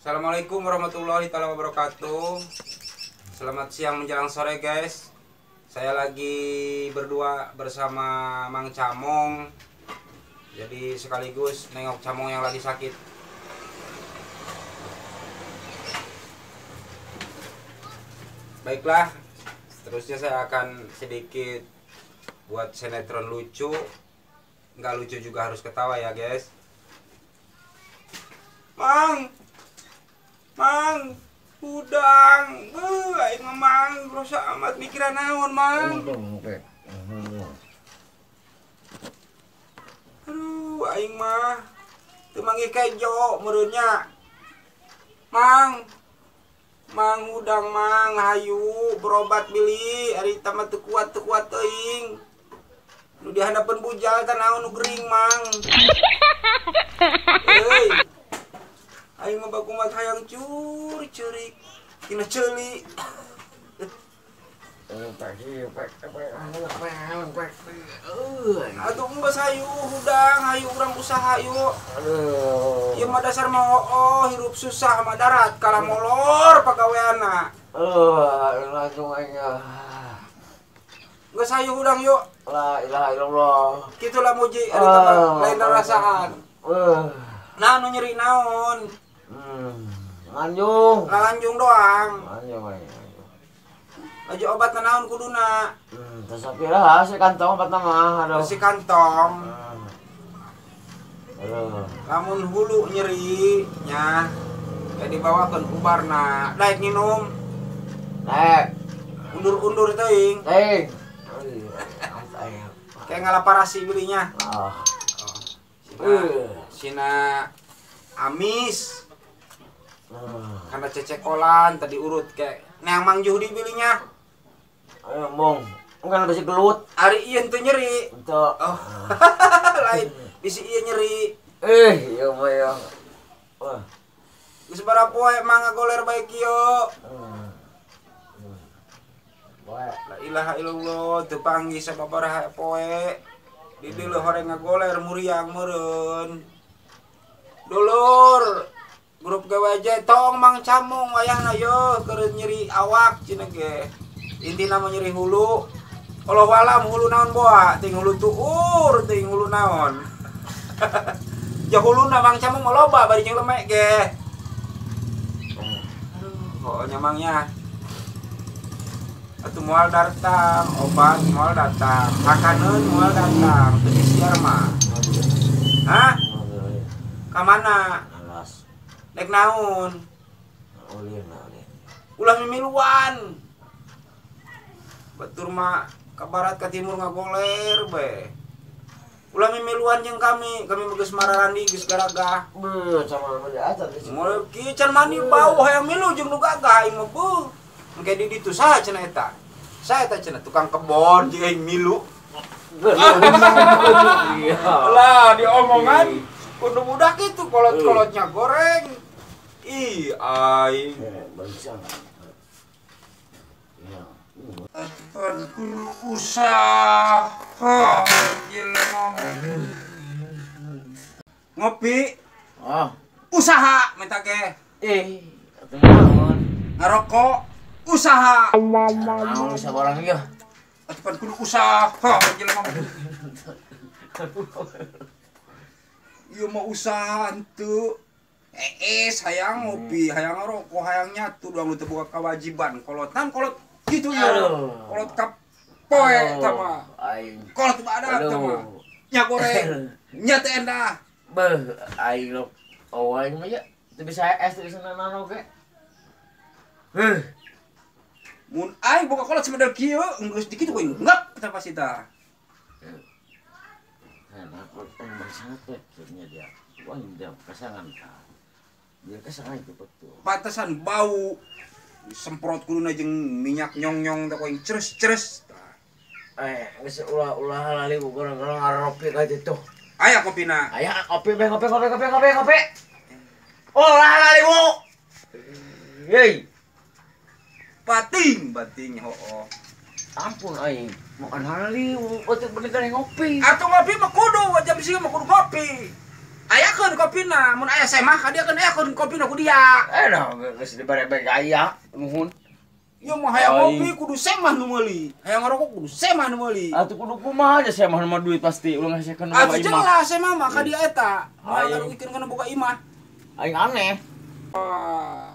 Assalamualaikum warahmatullahi taala wabarakatuh. Selamat siang menjelang sore, guys. Saya lagi berdua bersama Mang Camong. Jadi sekaligus nengok Camong yang lagi sakit. Baiklah, seterusnya saya akan sedikit buat sinetron lucu. Nggak lucu juga harus ketawa ya, guys. Mang, Mang, udang, aing mah Mang, rosa amat mikiran naon, Mang. Aduh, aing mah teu manggih kejo meureun nya. Mang, Mang udang Mang, hayu berobat bilih, ari eta mah teu kuat teuing. Nu dihandapeun bujal teh naon nu gering, Mang. Euy. Aing mah bakumat hayang curi-curi tina ceuli. Atuh geus hayu hudang, hayu urang usaha yuk. Ieu mah dasar mah hooh hirup susah mah darat kalah molor pagaweanna. Langsung aing. Geus hayu hudang yuk. La ilaha illallah. Kitu lah muji ari teh lain rasaan. Nah, nu nyeri naon? Lanjung. Lanjung doang. Lanjung aing. Laju obat naon kuduna? Teu sapira si kantong obat mah aduh. Si kantong. Aduh. Lamun hulu nyeri nya ya dibawakeun ubarna. Daek nginum. Daek. Undur-undur teuing. Teuing. Kayak ngalaparasi belinya. Oh. Sina amis. Karena cecekolan tadi urut kayak neang Mang Juhdi belinya. Ayo mong, bukan bisi gelut. Ari ieu teu nyeri. Teu. Oh. Lain bisi ieu nyeri. Ieu mah ya. Wah. Geus sabaraha poe mang ngagoler bae kieu. Poe. La ilaha illallah teu panggih sababaraha poe. Di dieu horeng ngagoler muriang meureun. Dulur grup GWJ tong Mang Camong wayahna yeuh keur nyeri awak cenah ge. Intina mah nyeri hulu. Allahu alam hulu naon boa, ting hulu tuur, ting hulu naon. Ja huluna Mang Camong mah loba bari jeung lemek ge. Aduh, pokoknya Mangnya. Atuh moal datang, obat moal datang, makaneun moal datang, teu disiar mah. Hah? Ka mana? Nek naon? Ulah mimiluan. Batur mah ka barat ka timur ngagoler be. Ulah mimiluan jeung kami, kami mah geus mararandi geus garagah. Beuh, sama mah acan. Moal kieu can mandi bau hayang milu jeung nu gagah aing mah beuh. Engke di ditu saha cenah eta? Saha eta cenah tukang kebon jeung aing milu. Lah diomongan kudu budak itu kolot-kolotnya goreng. Ih, aing. Kudu usaha jelema. Ngopi. Ah. Usaha minta ge. Atuh naon? Ngarokok usaha. Naon sabarang ieu? Atuh kudu usaha jelema. Ieu mah usaha henteu. Hayang ngopi, hayang ngerokok, hayang nyatu doang nu teu boga kewajiban. Kolotan kolot kitu ieu. Kolot ka poe eta mah. Kolot badak eta mah. Nya goreng, nya teu endah. Beuh, aing lo. Oh, aing mah ya teu bisa es, teu bisa naon oge. Heuh. Mun aing boga kolot samedel kieu, geus dikitu ku aing ngep eta pasti tah. Pantesan bau semprot kuduna jeung minyak nyong-nyong teh koing ceres-ceres. Geus ulah-ulah lali goreng-goreng ngaropi ka ditu. Aya kopina. Aya kopi be kopi kopi kopi kopi kopi. Ulah lali bu. Hei. Bating bating hooh. Ampun aing, makan halali, otak bener ngopi. Atuh ngopi mah kudu, jam sieun mah kudu ngopi. Ayakeun kopina, mun aya semah ka dia kan ayakeun kopina ku dia. Eh dah geus dibere bae gaya, nuhun. Ieu mah hayang ngopi kudu semah nu meuli. Hayang ngarokok kudu semah nu meuli. Atuh kudu kumaha aja saya mah mah duit pasti ulah ngasekeun nu boga Atuh imah. Jelas semah mah ka dia eta. Moal Aing. ngarugikeun kana boga imah. Aing aneh. Ah.